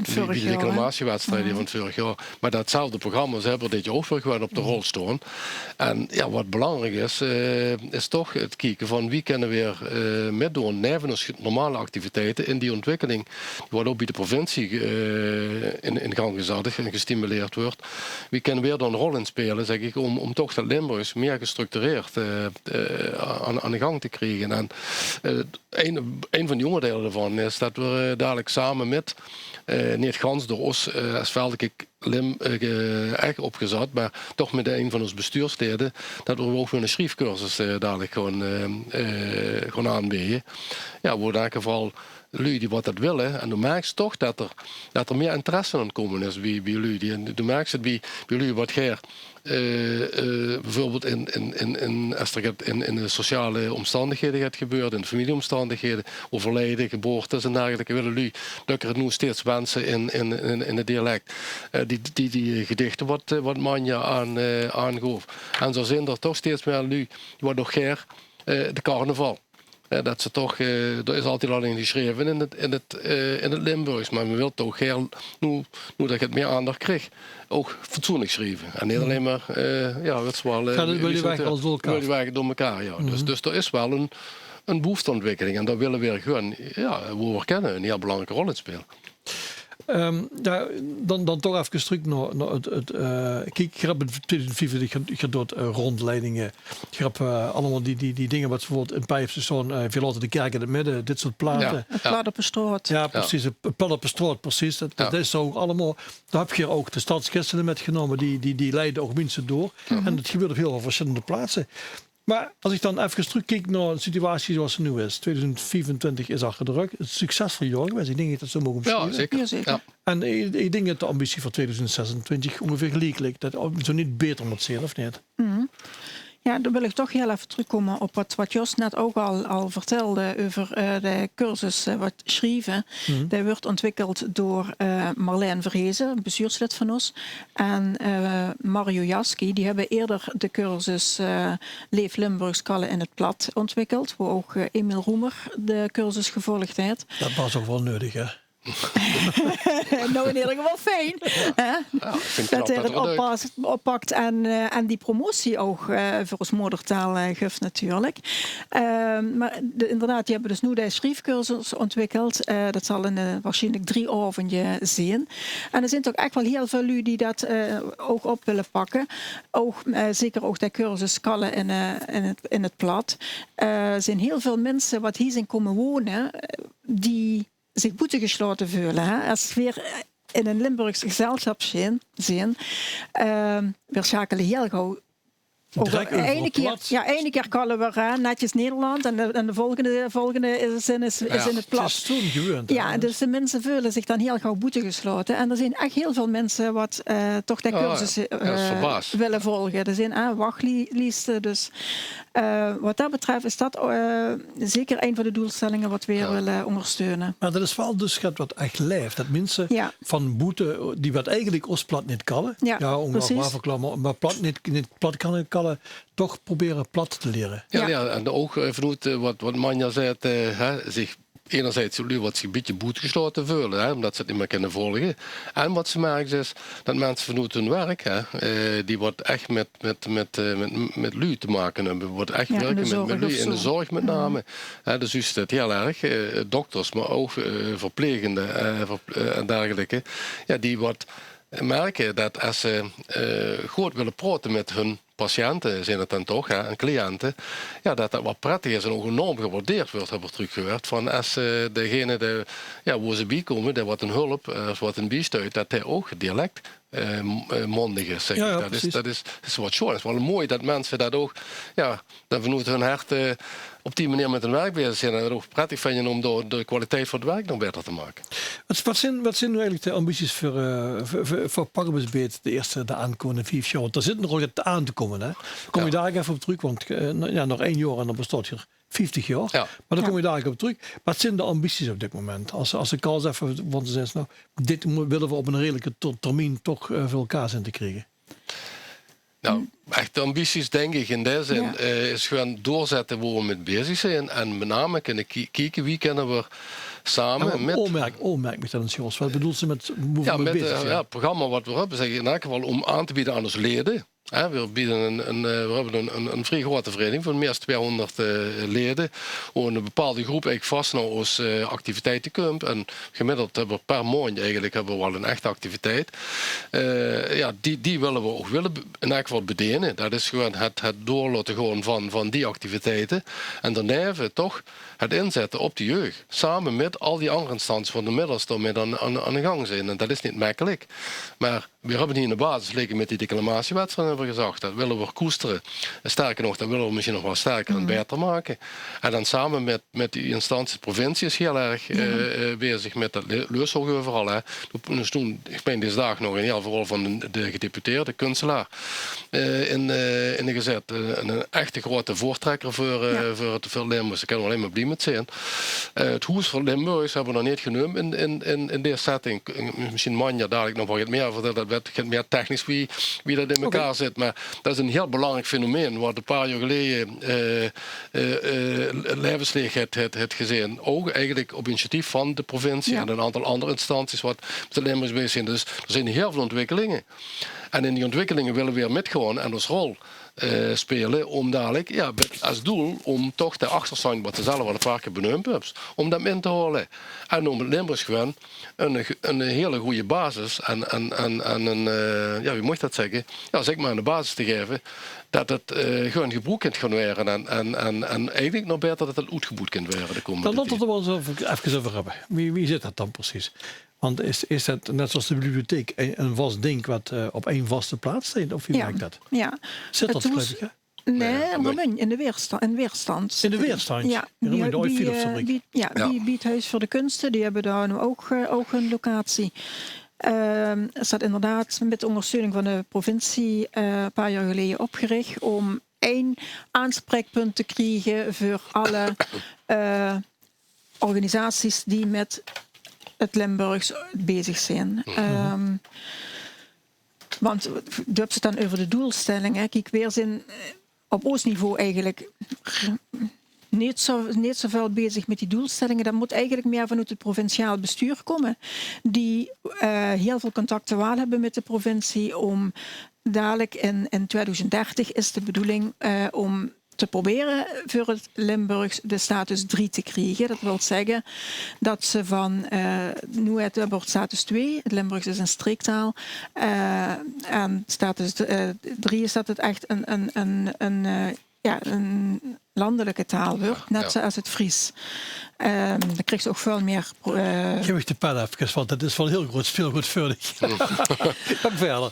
bie, bie de declamatiewedstrijde van 't veurig jaor. Mer datzelfde programma, ze höbbe dit jaor ouch weer gewoon op de rol staon. En jao, wat belangriek is, eh, is toch 't kieke van wie kinne v'r, eh, mètdoon, neve ós normale activiteite, in die ontwikkeling die waat ouch bie de provincie, eh, in, in gang gezat is en gestimuleerd wuuert. Wie kinne v'r dao 'n rol in speule, zègk ich, óm, óm toch dat Limburgs mie gestructureerd, eh, eh, aan, aan de gang te kriege. En, eh, ein, ein van die óngerdeile daovan is dat v'r, eh, dadelik same mèt, eh, neet gans door ós, eh, es Veldeke Lim-, eh, ge-, ech opgezat, mer toch mèt ein van ós bestuurslede, dat v'r ouch weer 'ne sjriefcursus, eh, dadelik gewoon, eh, eh, gewoon aanbeje. Jao, wo in eder geval luuj die wat dat wille, en doe merks toch dat d'r, dat d'r mie interesse aan 't kómme is bie, bie luuj. Die, en doe merks 't bie, bie luuj wat geer, eh, eh, bieveurbeeld in, in, in, in, es d'r get in, in de sociale ómstandighede get gebeurt, in de femilieómstandighede, euverlijde, geboortes en dergelijke, wille luuj dökker 't noe steeds wense in, in, in, in 't dialek. Eh, die, die, die gedichte wat, eh, wat Manja aan, eh, aangoof. En zoe zeen d'r toch steeds mie luuj die wat nog geer, eh, de carnaval. Eh, dat ze toch, eh, d'r is altied al in gesjreve in 't, in 't, eh, in 't Limburgs, mer me wilt toch geer, noe, noe dat 't mie aandach krieg, ouch fatsoenlik sjrieve. En neet allein mer, eh, jao, wèts se waal, eh, wie, wie zoe 't, door mekaar, jao. Dus, dus d'r is waal 'n, 'n behoefteontwikkeling. En dao wille v'r gewoon, jao, wo v'r kinne, 'n hiel belangrijke rol in speule. Ehm, jao, dan, dan toch efkes trök nao, nao 't, 't, eh, kiek, geer höb in twieëdoezend viefentwintig ge-, geer doot, eh, rondleidinge. Geer höb, eh, allemaol die, die, die dinger wat bieveurbeeld in Pijpse staon, eh, veer laote de kèrk in 't midde, dit soort plate. Jao. 't Plat op de straot. Jao, precies, 't, 't plat op de straot, precies. Dat, dat is ouch allemaol, dao höb geer ouch de stadsgeiste mètgenómme, die, die, die leide ouch minse door. En dat gebeurt op hiel väöl versjillende plaatse. Mer es ich dan efkes trökkiek nao 'n situatie zoewie ze noe is, twieëdoezend viefentwintig is achter de rök, 'n succesvol jaor gewaes. Ich dink dat ich dat zoe maag ómsjrieve. Jao, zeker. Jao, zeker. Jao. En ich, ich dink dat de ambitie veur twieëdoezend zesentwintig óngevieër geliek ligk. Dat, of 't zoe neet baeter mót zeen, of neet? Jao, dan wil ich toch hiel effe trökkómme op wat, wat Jos net ouch al, al vertèlde euver, eh, de cursus, eh, wat sjrieve. Dae wuuert óntwikkeld door, eh, Marlène Vrezen, bestuurslid van ós, en, eh, Mario Jaski. Die höbbe eerder de cursus, eh, Leef Limburgs, kalle in 't plat óntwikkeld, wo ouch, eh, Emiel Roemer de cursus gevolg haet. Dat waas ouch waal neudig, hè? Nou, in eder geval fijn, hè? Jao, ich vinj 't knap dat 'r 't oppas-, oppak en, eh, en die promotie ouch, eh, veur ós modertaal, eh, guf natuurlik. Ehm, mer de, inderdaad, die höbbe dus noe de sjriefcursus óntwikkeld. Eh, dat zal in, eh, waarsjienlik drie aovendje zeen. En d'r zeen toch ech waal hiel väöl luuj die dat, eh, ouch op wille pakke. Ouch, eh, zeker ouch de cursus kalle in, eh, in 't, in 't plat. Eh, d'r zeen hiel väöl minse wat hie zeen kómme wone, eh, die zich boetegesjlaote veule, hè. Es veer in 'n Limburgs gezelsjap zeen, zeen, ehm, veer sjakele hiel gauw euver. Eine kier, jao, eine kier kalle veer, hè, netjes Nederland en de, en de volgende, volgende is, zin is, is in 't plat. Jao, dus de minse veule zich dan hiel gauw boetegesjlaote. En d'r zeen ech hiel väöl minse wat, eh, toch de cursus, eh, wille volge. D'r zeen, eh, wachlieste, dus Eh, wat dat betröf is dat, eh, zeker ein van de doelstellinge wat veer wille óngersteune. Mer dat is waal dus get wat ech laef. Dat minse van boete, die wat eigelik ós plat neet kalle, jao, precies, mer plat neet, neet plat kalle, alle toch probere plat te liere. Jao, jao, en ouch, eh, vanoet, eh, wat, wat Manja zaet, eh, hè, zich enerzijds de luuj wat zich e bietje boetgeslote veule, hè, ómdet ze 't neet mieë kinne volge. En wat ze merke is, det minse vanoet hun werk, hè, eh, die wat ech mit, mit, mit, eh, mit, mit luuj te make höbbe, wat ech wirke mit, mit luuj, in de zorg mit name. Hè, dus is det hiel erg, eh, dokters, mer ouch, eh, verplegende, eh, verp-, eh, en dergelijke. Jao, die wat merke det es ze, eh, good wille praote mit hun patiënte, zeen det dan toch, hè, en cliënte, jao, det det waal prettig is en ouch enorm gewaardeerd wuuert, höb ich trökgehuuerd, van es, eh, degene, de, jao, wo ze bie kómme, dae wat hun hulp, eh, of wat hun biesteit, det dae ouch dialek, eh, m-, eh, mondig is, zègk ich. Jao, jao, precies. Det is, det is, is wat sjoon. 't Is waal mooi det minse det ouch, jao, dan vanoet hun hert, eh, op die meneer mit hun werk bezig zeen en 't ouch prettig vinje óm dao de kwaliteit van 't werk nog baeter te make. Wat, wat zeen, wat zeen noe eigelik de ambities veur, eh, veur, veur, veur Pak op 's Beet de ierste, de aankómmende vief jaor? Want d'r zit nogal get aan te kómme, hè? Dao kóm ich dalik effe op trök, want, eh, no, jao, nog ein jaor en dan bestaot geer vieftig jaor. Jao. Mer dao kóm ich dalik op trök. Wat zeen de ambities op dit moment? Es, es de Kals effe, want ze zègke, noe, dit mo-, wille v'r op ein redelike ter-, termien toch, eh, veur elkaar zeen te kriege. Noe, echte ambities, dink ich, in dae zin, eh, is gewoon doorzètte wo v'r mit bezig zeen. En mit name kinne kie-, kieke, wie kinne v'r same mit... Oormerk, oormerk mich dan ins, Jos. Wat bedoels se mit wo v'r mit bezig zeen? Jao, 't programma wat v'r höbbe, zègk ich, in eder geval óm aan te beje aan ós lede. Hè, v'r beje ein, ein, eh, v'r höbbe ein, ein, ein vrie groeate vereiniging van mieë es twiehóngerd, eh, lede, wo ein bepaalde groep eigelik vas nao ós, eh, activiteite kump. En gemiddeld höbbe v'r per maondj eigelik höbbe v'r waal ein echte activiteit. Eh, jao, die, die wille v'r ouch wille be-, in eder geval bedene. Det is gewoon 't, 't door laote gaon van, van die activiteite. En daoneve toch 't inzètte op de jeug. Same mit al die anger instanties wat inmiddels dao mit aan, aan, aan de gang zeen. En det is neet mekkelik. Mer v'r höbbe hie ein basis ligke mit die declamatiewedstrijd, höbbe v'r gezag. Det wille v'r koestere. En sterker nog, det wille v'r mesjien nog waal sterker en baeter make. En dan same mit, mit die instanties, de provincie is hiel erg, eh, eh, bezig mit det le-, leus se ouch euveral, hè. Noe, noe stoont, ich mein, dees daag nog ein hiel verhaol van de, de gedeputeerde, Kunstelaar, eh, in, eh, in de gezèt. Eh, ein, ein echte groeate veurtrekker veur, eh, veur 't, veur Limburg. Dao kinne v'r allein mer blie mit zeen. Eh, 't Hoes van Limburg höbbe v'r nog neet geneump in, in, in, in dees setting. K-, mesjien Manja dalik nog waal get mieë euver vertèlle, det weurt get mieë technisch wie, wie det in mekaar zit. Mer det is ein hiel belangriek fenomeen, wat ein paar jaor geleje, eh, eh, eh, laevensleech haet, haet, haet gezeen. Ouch eigelik op initiatief van de provincie en ein aantal anger instanties wat mit 't Limburgs bezig zeen. Dus d'r zeen hiel väöl ontwikkelinge. En in die ontwikkelinge wille v'r mitgaon en ós rol, eh, speule óm dalik, jao, mit es doel óm toch de achterstandj, wat se zelf al ein paar kier beneump höbs, óm det in te haole. En óm 't Limburgs gewoon ein, ein hiel gooj basis en, en, en, en ein, eh, jao, wie mót ich det zègke? Jao, zègk mer, ein basis te gaeve det 't, eh, gewoon gebroek kint gaon waere en, en, en, en eigelik nog baeter det 't oetgeboewd kint waere de kómmende tied. Dan laote v'r 't d'r waal ins effe, effe euver höbbe. Wie, wie zit det dan precies? Want is, is det net zoals de bibliotheek ein, ein vas dink wat, eh, op ein vaste plaats steit? Of wie werk det? Jao. Zit det, geluif ich, hè? Nae, in Remunj, in de Weersta-, in Weerstand. In de Weerstand? Jao, in Remunj, de Ooi Philipsfabriek. Bie, jao, bie, bie 't Hoes veur de Kunste, die höbbe dao noe ouch, eh, ouch ein locatie. Ehm, 't Steit inderdaad mit óngersteuning van de provincie, eh, ein paar jaor geleje opgerich óm ein aanspraekpunt te kriege veur alle, eh, organisaties die mit 't Limburgs bezig zeen. Ehm, want doe höbs 't dan euver de doelstellinge. Kiek, veer zeen, eh, op ós niveau eigelik neet zo, neet zoväöl bezig mit die doelstellinge. Det mót eigelik mieë vanoet 't provinciaal bestuur kómme, die, eh, hiel väöl contacte waal höbbe mit de provincie óm dalik in, in twiedoezend dertig is de bedoeling, eh, óm te probere veur 't Limburgs de status drie te kriege. Det wilt zègke det ze van, eh, noe höbbe v'r status twee, 't Limburgs is ein streektaal, eh, en status d-, eh, drie is det 't ech ein, ein, ein, ein, eh, jao, ein landelijke taal wuuert, net zoals 't Fries. Ehm, dan krieg ze ouch väöl mieë pro-, eh, Gaef mich de pen efkes, want det is waal hiel groeat speelgood veur dich. Gaon verder.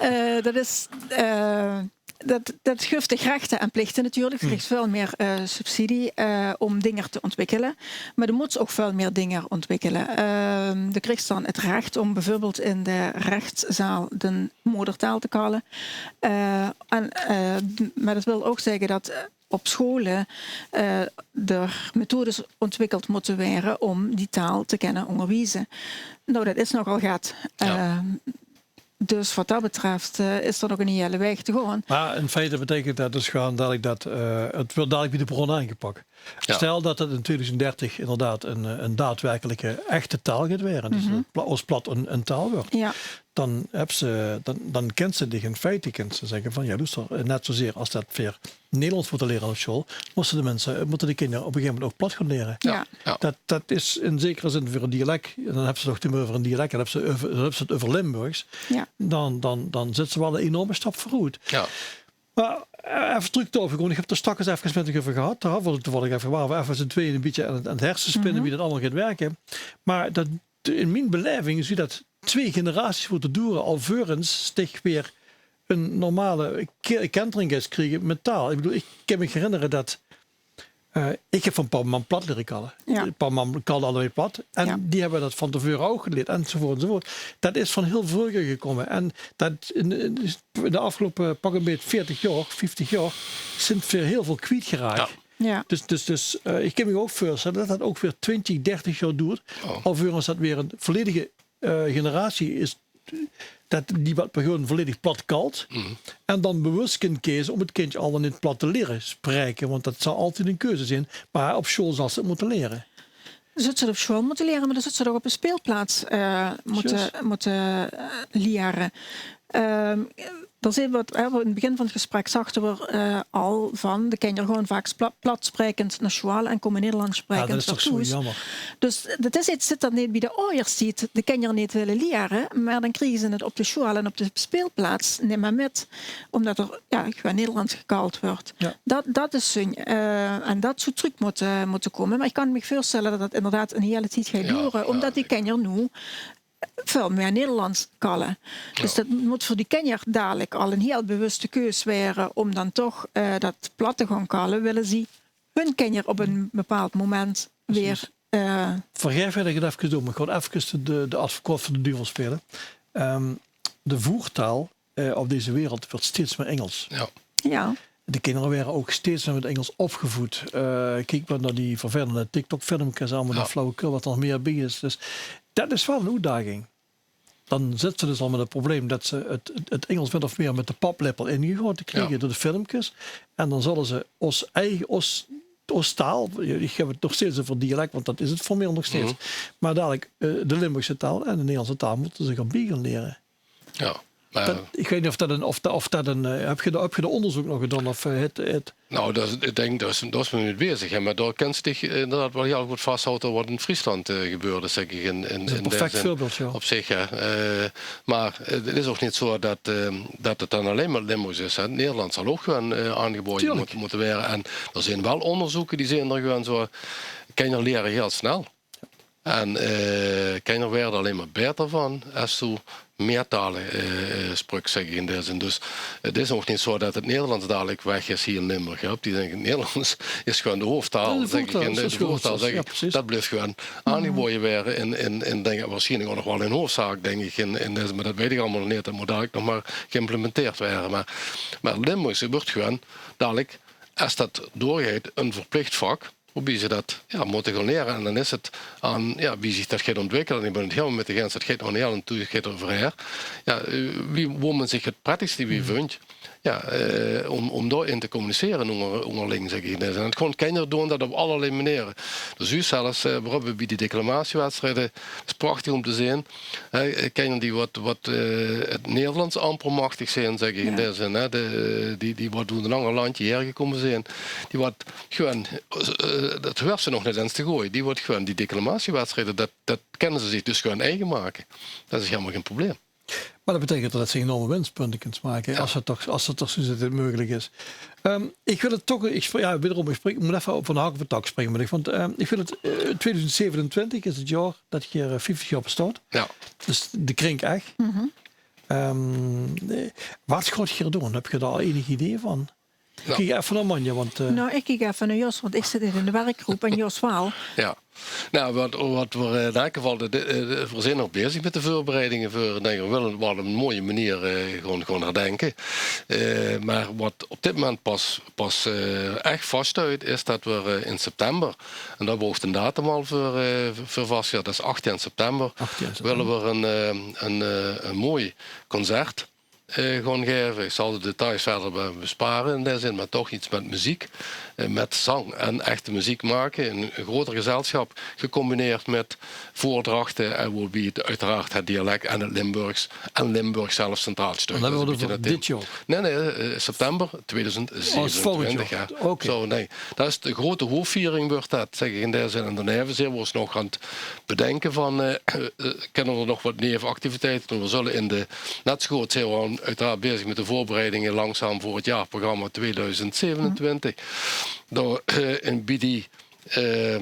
Eh, det is, eh, det, det guf dich rechte en plichte natuurlik. Doe kriegs väöl mieë, eh, subsidie, eh, óm dinger te ontwikkele. Mer doe mós ouch väöl mieë dinger ontwikkele. Ehm, doe kriegs dan 't rech óm bieveurbeeld in de rechtszaal de modertaal te kalle. Eh, en, eh, d-, mer det wil ouch zègke det, eh, op schoole, eh, d'r methodes ontwikkeld mótte waere óm die taal te kinne óngerwieze. Noe, det is nogal get. Jao. Ehm, Dus wat dat betreft, eh, is d'r nog 'n hiële waeg te gaon. Maar in feite beteikent det dus gewoon dalik det, eh, het wuuert dalik bie de bron aangepak. Ja. Stel det het in tweeduizend dertig inderdaad 'n, eh, 'n daadwerkelijke echte taal geit waere, dus det pla-, ós plat 'n, 'n taal wuuert, Ja. dan höbs se, dan, dan kins se dich in feite, kins se zègke van, ja, loester, eh, net zozeer as det veer Nederlands mótte liere op sjool, mótte de minse, eh, mótte de kinder op 'n gegaeve moment ouch plat gaon liere. Ja. Ja. Det, det is in zekere zin veur 'n dialek. En dan höbs se 't ouch neet mieë euver 'n dialek, dan höbs se 't euver, dan höbs se 't euver Limburgs. Ja. Dan, dan, dan zits se waal 'n enorme stap veuroet. Ja. Maar, eh, effe trök d'rop, gewoon, ich höb d'r straks effe mit dich euver gehad. Dao hadde v'r 't toevallig effe, ware v'r effe z'n tweeje 'n bietje aan 't, aan 't hersenspinne wie det allemaol geit wirke. Maar det, in mien belaeving zów det twee generaties mótte doere alveurens dich weer 'n normale ke-, kentering geis kriege mit taal. Ich bedoel, ich kin mich herinnere det, eh, ich höb van pap en mam plat liere kalle. Ja. Pap en mam kalde allebei plat. En Ja. die höbbe det van te veure ouch gelierd, enzovoort, enzovoort. Det is van hiel vreuger gekómme. En det in, in de aafgeloupe pak 'n beet veertig jaor, vieftig jaor, zint veer hiel väöl kwietgeraak. Ja. Ja. Dus, dus, dus, eh, ich kin mich ouch veurstelle det det ouch weer twintig, dertig jaor doert, alveurens det weer 'n volledige, eh, generatie is, det die wat gewoon volledig plat kalt. En dan bewust kint keze óm 't kindj al dan neet plat te liere spraeke, want det zal altied 'n keuze zeen. Maar op sjool zal se 't mótte liere. Zóls se 't op sjool mótte liere, maar dan zóls se 't ouch op de speelplaats, eh, mótte, Juist. mótte, eh, liere. Ehm, d'r zeen wat, hè, in 't begin van 't gesprek zagte v'r, eh, al van, de kinjer gaon vaak pla-, plat spraekend nao sjoal en kómme Nederlands Ja, det spraekend is toch weer zo thoes. jammer. Dus det is get zit det neet bie de ajers, die 't de kinjer neet wille liere, maar dan kriege ze 't op de sjoal en op de speelplaats nimmer mit, ómdet d'r, ja, gewoon Nederlands gekald wuuert. Ja. Det, det is zunj. Eh, en det zów trök mótte, mótte kómme. Maar ich kin mich veurstelle det det inderdaad 'n hiële tied geit Ja, doere, ja, ómdet die ik- kinjer noe väöl mieë Nederlands kalle. Dus det mót veur die kinjer dalik al 'n hiël bewuste keus waere óm dan toch, eh, det plat te gaon kalle, wille ze hun kinjer op 'n bepaald moment weer, eh, Vergaef det ich 't effe doon, maar ich gaon effe de, de advocaat van de duvel speule. Ehm, de voertaal, eh, op deze wereld wuuert steeds mieë Engels. Ja. ja. De kinder waere ouch steeds mieë mit Engels opgevoed. Eh, kiek maar nao die vervelende TikTok-filmkes, allemaol die flauwekul wat d'r nog mieë bie is. Dus det is waal 'n oetdaging. Dan zits se dus al mit 't probleem det se 't, 't, 't Engels min of mieë mit de paplepel ingegote kriege Ja. door de filmkes. En dan zulle ze ós eige, ós, ós taal, ich höb 't nog steeds euver dialek, want det is 't formeel nog steeds. Maar dalik, eh, de Limburgse taal en de Nederlandse taal mótte ze gaon bie gaon liere. Ja. Maar Det, ich weit neet of det 'n, of det, of det 'n, eh, höb geer dao, höb geer dao óngerzeuk nao gedaon of, eh, het, het Nou, det, ich dink, det is, det is me neet bezig, hè, maar dao kins se dich, eh, inderdaad waal hiël good vashaoje wat in Friesland, eh, gebeurde, zègk ich, in, in, is 'n in perfect deze veurbeeld, ja. Op zich, hè. Eh, maar, eh, 't is ouch neet zo det, eh, det 't dan allein maar Limburgs is, hè. Nederlands zal ouch gewoon, eh, aangebaoje Tuurlijk. mótte, mótte waere. En d'r zeen waal óngerzeuke die zeen d'r gewoon zo, kinjer liere hiël snel. En, eh, kinjer waere d'r allein maar baeter van es se mieë taole, eh, eh, spruks, zègk ich in deze zin. Dus 't is ouch neet zo det 't Nederlands dalik weg is hie in Limburg, hè. Die dinke, 't Nederlands is gewoon de hoofdtaal, Ja, de zègk ich, in voertaal, de, is de gewoon voertaal, zo, zègk ja, ich. precies. Det blief gewoon aangebaoje waere in, in, in, dink ich, waarsjienlik ouch nog waal in hoofdzaak, dink ich, in, in deze, maar det weit ich allemaol neet. Det mót dalik nog maar geïmplementeerd waere. Maar, maar Limburgs wuuert gewoon dalik, es det doorgeit, 'n verplicht vak. Waobie ze det, ja, mótte gaon liere. En dan is 't aan, ja, wie zich det geit óntwikkele. En ich bön 't hielemaol mit dich eins, det geit nog 'n hiël tied, geit d'r euverhaer. Ja, eh, wie, wo me zich 't prettigste bie vindj. Ja, eh, óm, óm dao-in te communicere ónger, óngerling, zègk ich. En det gewoon kinjer doon det op allerlei maniere. Dus zelfs, eh, v'r höbbe bie die declamatiewedstrieje, det is prachtig óm te zeen. Hè, eh, kinjer die wat, wat, eh, 't Nederlands amper machtig zeen, zègk ich in deze zin, hè, de, die, die wat oet 'n anger landje hie gekómme zeen, die wat gewoon, eh, det huuers se nog neet eins te goeie, die wat gewoon die declamatiewedstrieje, det, det kinne ze zich dus gewoon eige make. Det is hielemaol gein probleem. Maar det beteikent det se enorme winstpunte kins make, es 't toch, es 't toch zo zit det 't meugelik is. Ehm, ich wil 't toch, ich spr-, ja, wederom, ich spring, ich mót effe van de hak op de tak springe, maar ich vónj, ehm, ich wil 't, eh, tweeduizend zevenentwintig is 't jaor det geer, eh, vieftig jaor bestaot. Ja. Dus de krink ech. Ehm, eh, waat gaot geer doon? Höb geer dao al enig idee van? Ja. Kiek effe nao Manja, want, eh, Nou, ich kiek effe nao Jos, want ich zit in de werkgroep en Jos waal. Ja. Nou, wat, wat we, eh, in elk geval, de, de, eh, we zien nog bezig met de veurbereidinge veur, dink ik, wel, wel op een mooie manier, eh, gewoon, gewoon herdenken. Eh, maar wat op dit moment pas, pas, eh, echt vaststuit, is dat we, eh, in september, en daar boog de datum al voor, eh, voor vastgesteld, dat is achttien september, willen we een, eh, een, eh, een mooi concert, eh, gewoon geven. Ik zal de details verder be-, besparen in deze zin, maar toch iets met muziek, eh, met zang en echte muziek maken. Een, een groter gezelschap gecombineerd met voordrachten en waarbij het, uiteraard het dialect en het Limburgs en Limburg zelf centraal steunt. Dan hebben we het over dit jaar. Nee, nee, eh, september tweeduizend zevenentwintig, hè. Oké. Zo, nee. Dat is de grote hoofdviering, wordt dat, zeg ik in deze zin. En daarnaast zijn we ons nog aan het bedenken van, eh, eh, kunnen we nog wat nevenactiviteiten doen. We zullen in de, net zo goed zijn we al uiteraard bezig met de voorbereidingen langzaam voor het jaarprogramma tweeduizend zevenentwintig. Door, eh, in, bij die, eh,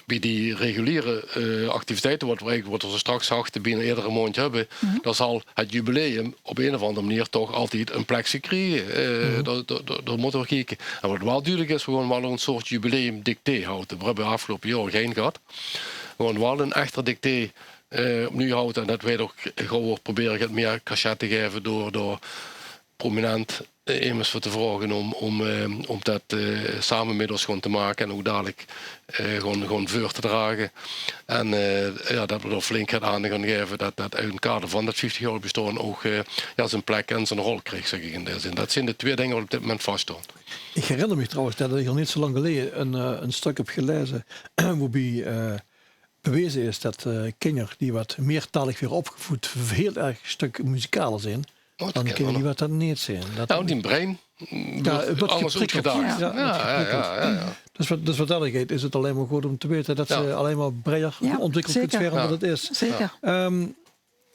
bij die reguliere, eh, activiteiten, wat we eigenlijk, wat we straks achter bijna iedere maand hebben, dan zal het jubileum op een of andere manier toch altijd een plekje krijgen. Eh, daar, daar, daar, daar moeten we kijken. En wat wel duidelijk is, we gaan wel een soort jubileumdictee houden. We hebben afgelopen jaar geen gehad. Gewoon wel een echter dictee, eh, opnieuw houden. En dat weet ook, gewoon proberen het meer cachet te geven door, door prominent, eh, immers voor te vragen om, om, eh, om dat, eh, samen met ons gewoon te maken en ook dadelijk, eh, gewoon, gewoon voor te dragen. En, eh, ja, dat we er flink het aan gaan geven dat, dat in het kader van dat vijftig jaar bestaan ook, eh, ja, zijn plek en zijn rol kreeg, zeg ik in deze zin. Dat zijn de twee dingen wat op dit moment vaststaan. Ik herinner me trouwens dat ik al niet zo lang geleden een, eh, een stuk heb gelezen waarbij, eh, bewezen is dat, eh, kinderen die wat meertalig worden opgevoed heel erg een stuk muzikaler zijn dan kinderen die wat dat niet zijn. Dat, nou, die brein, ja, het wordt geprikkeld. Ja, ja, ja, ja. Dus wat, dus wat dat gaat, is het alleen maar goed om te weten dat ze alleen maar breder ontwikkeld kunnen worden dan dat is. Zeker. Ehm,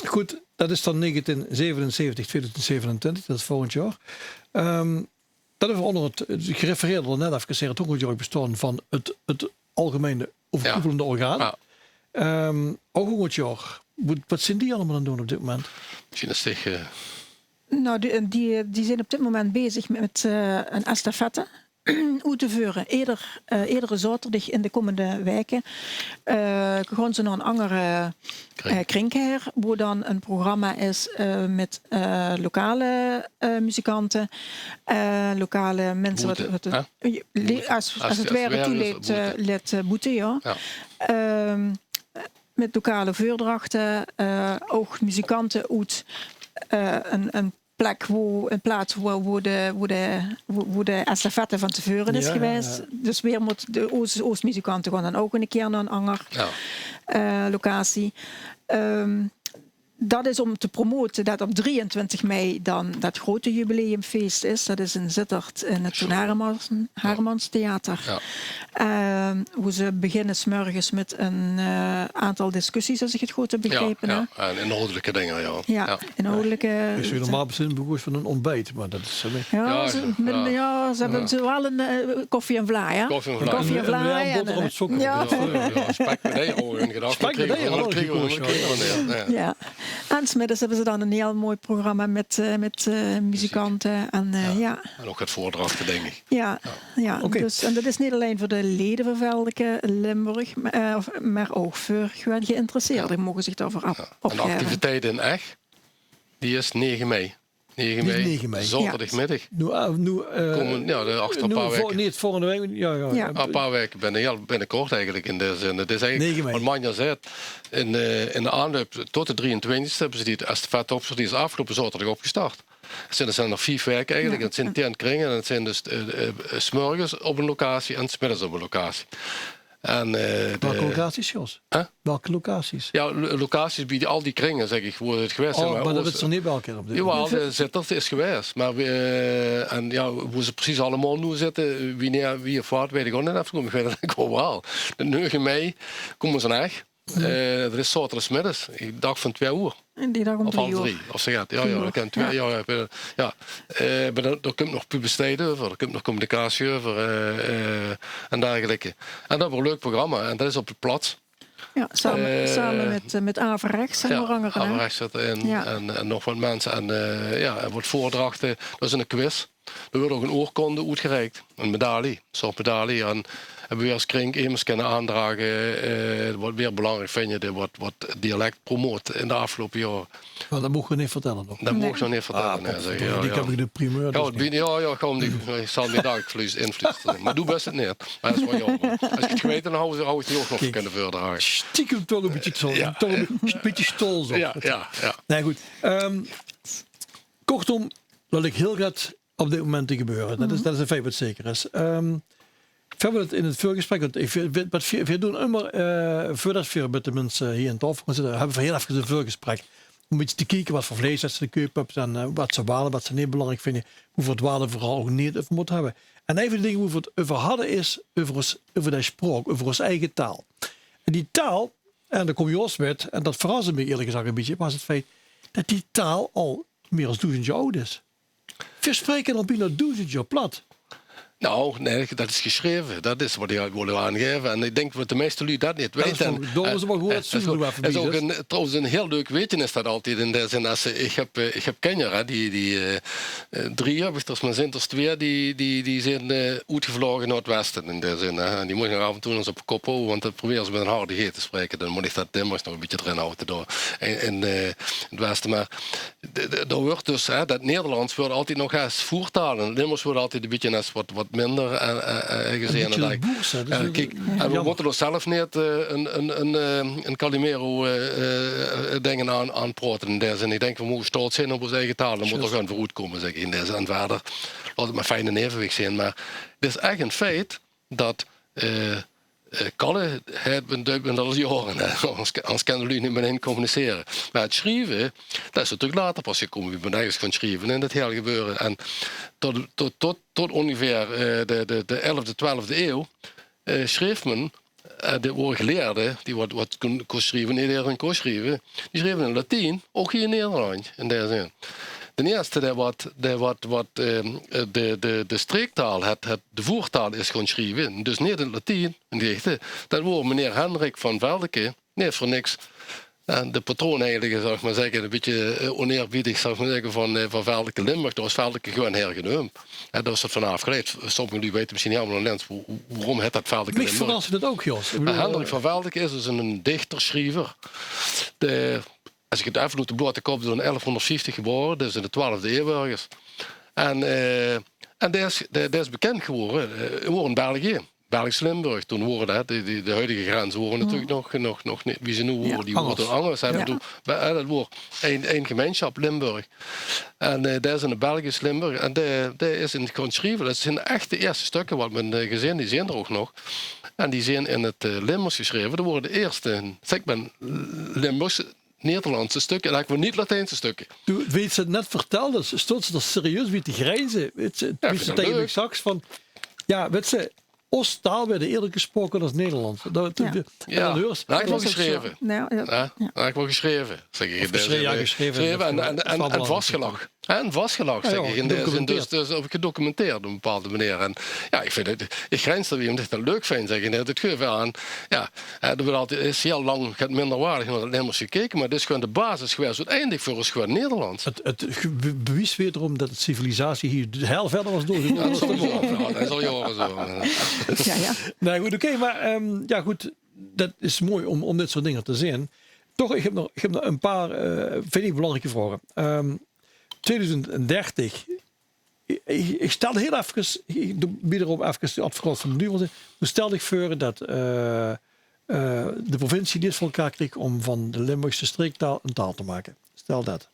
goed, dat is dan negentien zevenenzeventig, tweeduizend zevenentwintig, dat is volgend jaar. Ehm, dat is onder het, het gerefereerde net even, het honderd jaar bestaan van het, het algemene overkoepelende orgaan. Ja. Ehm, ook honderd jaar. Wat, wat zijn die allemaal aan het doen op dit moment? Misschien is het, eh, nou, die, die, die zijn op dit moment bezig met, eh, een estafette uit te voeren. Ieder, eh, iedere zaterdag in de komende weken, eh, gaan ze naar een andere, eh, kring, waar dan een programma is, eh, met, eh, lokale, eh, muzikanten, eh, lokale mensen, wat, wat, eh, als, als het ware toeleed, eh, leed, eh, boete, ja. Ehm, met lokale voordrachten, eh, ook muzikanten uit, eh, een, een plek wo, een plaats wo, wo de, wo de, wo, wo de estafette van tevoren is geweest. Dus weer moet de Oost, Oostmuzikanten gaan dan ook een keer naar een ander, eh, locatie. Ehm, dat is om te promoten dat op drieëntwintig mei dan dat grote jubileumfeest is. Dat is in Zitterd in het Toen Hermans, Hermans Theater. Ehm, wo ze beginnen 's morgens met een, eh, aantal discussies, als ik het goed heb begrepen, hè? Ja, en inhoudelijke dingen, ja. Ja, inhoudelijke. Ik zou normaal bezin begoest van een ontbijt, maar dat is, eh, ja, ze, ja, ze hebben ze wel een, eh, koffie en vlaai, hè? Koffie en vlaai. Koffie en vlaai en, eh, ja, spek met eieren, in gedachten. Spek met eieren, hallo, ja. Ja. En 's middags hebben ze dan een heel mooi programma met, eh, met, eh, muzikanten en, eh, ja. En ook het voordrachten, denk ik. Ja, ja. Dus, en dat is niet alleen voor de leden van Veldeke Limburg, maar, eh, maar ook voor gewoon geïnteresseerden mogen zich daarvoor opgeven. En de activiteiten in Ech, die is negen mei. Negen mei, zaterdagmiddag. Noe, eh, noe, eh, ja, de, achter een paar weken. Nee, volgende week. Ja, ja. Een paar weken binnen, ja, binnenkort eigenlijk in de zin. Het is eigenlijk, wat Manja zei, in, eh, in de aanloop tot de drieëntwintigste hebben ze die, als de vet op, die is afgelopen zaterdag opgestart. Het zijn, er zijn nog vijf weken eigenlijk. Het zijn tien kringen en het zijn dus, eh, eh, 's morgens op een locatie en 's middags op een locatie. En, eh, welke locaties, Jos? Hè? Welke locaties? Ja, lo-, locaties bij die, al die kringen, zeg ik, wo het geweest is. Oh, maar dat is er niet welke op dit moment. Jawel, de Zitterd is geweest. Maar we, eh, en ja, wo ze precies allemaal nu zitten, wanneer, wie of wat, weet ik ook niet. Even, ik weet het eigenlijk wel wel. De negen mei komen ze in Ech. Eh, dat is zaterdagmiddags. Ik dacht van twee uur. En die dag om drie uur. Of half drie, of zo gaat. Ja, ja, dat kan twee, ja, ja, ja. Eh, maar daar, daar komt nog publiciteit over, er komt nog communicatie over, eh, eh, en dergelijke. En dat wordt een leuk programma. En dat is op het plat. Ja, samen, eh, samen met, eh, met Averechts en ja, Orangeren, hè? Averechts zit erin. Ja. En, en nog wat mensen. En, eh, ja, en wat voordrachten. Dat is een quiz. D'r wuuert ouch 'n oorkonde oetgereik, 'n medalie, 'n soort medalie. En höbbe veer es kring emes kinne aandrage, eh, wat veer belangriek vinje, de wat, wat 't dialek promoot in de aafgeloupe jaore. Mer dat moge v'r neet vertèlle, toch? Dat moge v'r nog neet vertèlle, nae, zègk ich. Jao, jao. Höb ich de primeur, dus neet. Jao, jao, ich zal 't dalik vlees-, influustere. Mer doe bès 't neet. Mer dat is waal jaomer. Es ich 't geweite had, had ich 't ouch nog kinne veurdrage. Stiekem toch e bietje stolz, toch e bietje stolz op. Jao, jao, jao. Nae, good. Ehm, kortom, laot ich hiel get op dit moment te gebeure. Dat is, dat is e feit wat zeker is. Ehm, veer höbbe 't in 't veurgesprek, want ich, veer, veer, wat veer, veer doon ummer, eh, veurdat veer mit de minse hie aan taofel gaon zitte, höbbe veer hiel efkes e veurgesprek. Óm e bietje te kieke wat veur vleis dat ze te keupe höbbe en, eh, wat ze waarde, wat ze neet belangriek vinje, wo veer 't waarde veural ouch neet euver mótte höbbe. En ein van de dinger wo veer 't euver hadde is euver ós, euver de spraok, euver ós eige taal. En die taal, en dao kóm Jos mit, en dat verraste mich ierlik gezag e bietje, waas 't feit dat die taal al mier es doezend jaor aud is. Veer spraeke al bienao doezend jaor plat. Nou, nae, dat is gesjreve. Dat is wat ich wol aangaeve. En ich dink dat de meiste luuj dat neet weite. En, eh, is ouch, is ouch 'n, trouwens 'n hiel leuk weetje is dat altied in dae zin. Es ze, ich höb, eh, ich höb kinjer, hè, die, die, eh, eh, drie höb ich, d'r zeen d'r twieë, die, die, die zeen, eh, oetgevlaoge nao 't weste in dae zin, hè. En die mótte nog aaf en toe ins op de kop hawwe, want dat probere ze mit 'n harde G te spraeke. Dan mót ich dat Limburgs nog e bietje d'rin hawwe dao in, in, eh, 't weste. Mer de, de, d'r wuuert dus, hè, dat Nederlands wuuert altied nog es voertaal en 't Limburgs wuuert altied e bietje es wat, wat minder, eh, eh, eh, gezeen. En dat, kiek, en veer mótte ós zelf neet, eh, 'n, 'n, 'n, eh, 'n Calimero, eh, eh, dinge aan, aanpraote in dae zin. Ich dink, veer mótte sjtolt zeen op ós eige taal. Dan mótte veer gewoon veuroet kómme, zègk ich in dae zin. En wiejer, laot 't mer fijn in evenwicht zeen. Mer 't is ech e feit dat, eh, eh, kalle, hè, dat duit me al jaore, hè. Angers, angers kinne de luuj neet mit ein communicere. Mer 't sjrieve, dat is natuurlik later pas gekómme, wie me eigelik gaon sjrieve in 't hiel gebeure. En tot, tot, tot, tot óngeveer, eh, de, de, de elfde, twelfde ieëw, eh, sjreef me, eh, de, wore geleerde, die wat, wat kónne, kónne sjrieve, neet ederein kós sjrieve, die sjreve in Latien, ouch hie in Nederland, in dae zin. D'n ierste, dae wat, dae wat, wat, eh, de, de, de streektaal, 't, 't, de voertaal is gaon sjrieve, dus neet in 't Latien, in de dichte, dat woor meneer Hendrik van Veldeke, neet veur niks. En de patroon eigelik, zal ich mer zègke, e bietje, eh, oneerbiedig, zal ich mer zègke, van, eh, van Veldeke Limburg, dao is Veldeke gewoon hergeneump. En dao is 't vanaaf geleid. Sommige luuj weite mesjien hielemaol neet ins, wo-, wo-, waorom heet dat Veldeke Limburg. Mich verraste 't ouch, Jos. Ich bedoel, eh, Hendrik van Veldeke is dus 'n dichter, sjriever. De, es ich 't effe oet de blote kop doon, elfhónderdvieftig gebore, dus in de twelfde ieëw örges. En, eh, en dae is, dae, dae is bekènd gewore, eh, woor in België, Belgisch Limburg. Toen wore, hè, die, die, de huidige grenze wore natuurlik nog, nog, nog neet wie ze noe wore. Die wore toen angers, hè, mer toen, eh, dat woor ein, ein gemeinsjap, Limburg. En, eh, dae is in 't Belgisch Limburg. En dae, dae is in gaon sjrieve. Dat zeen ech de ierste sjtökker wat me, eh, gezeen, die zeen d'r ouch nog. En die zeen in 't, eh, Limburgs gesjreve. Dat wore de ierste, zègk mer, Limburgs Nederlandse sjtökker, en eigelik neet Latijnse sjtökker. Doe, wie se 't net vertèldes, sjtoons se d'r serieus bie te grinze. Weits se, jao, ich vinj 't leuk. Tege mich zag se van, jao, weits se, ós taal woort ieëder gesjproke es Nederlands. Dat, jao. En dan heurs se, jao, dat is ouch zo. Gesjreve. Jao, jao. Jao, dat höb ich waal gesjreve, zègk ich. Of gesjreve, jao, gesjreve, gesjreve en, en, en, en vasgelag. Hè, en vasgelag, zègk ich, in dae zin. Dus, dus ouch gedocumenteerd op 'n bepaalde meneer. En jao, ich vinj 't, ich grins d'r wie, ómdat ich dat leuk vinj, zègk ich. En dat geuf aan, jao, hè, d'r wuuert altied, is hiel lang get minderwaardig nao dat Limburgs gekeke, mer dit is gewoon de basis gewaes oeteindelik veur ós gewoon Nederlands. 't, 't ge-, be-, bewies wederom dat de civilisatie hie hiel wied verder waas doorgegange. Jao, dat is al jaore zo. Jao, jao. Nae, good, oké, mer, ehm, jao, good, dat is mooi óm, óm dit soort dinger te zeen. Toch, ich höb nog, ich höb nog e paar, eh, vinj ich, belangrieke vraoge. Ehm, twieëdoezend dertig, ich, ich, ich sjtèl hiel efkes, ich, doe, wie d'r op efkes de advocaat van de duvel zeen. Doe sjtèl dich veur dat, eh, eh, de provincie neet veur elkaar krieg óm van de Limburgse streektaal 'n taal te make. Sjtèl dat.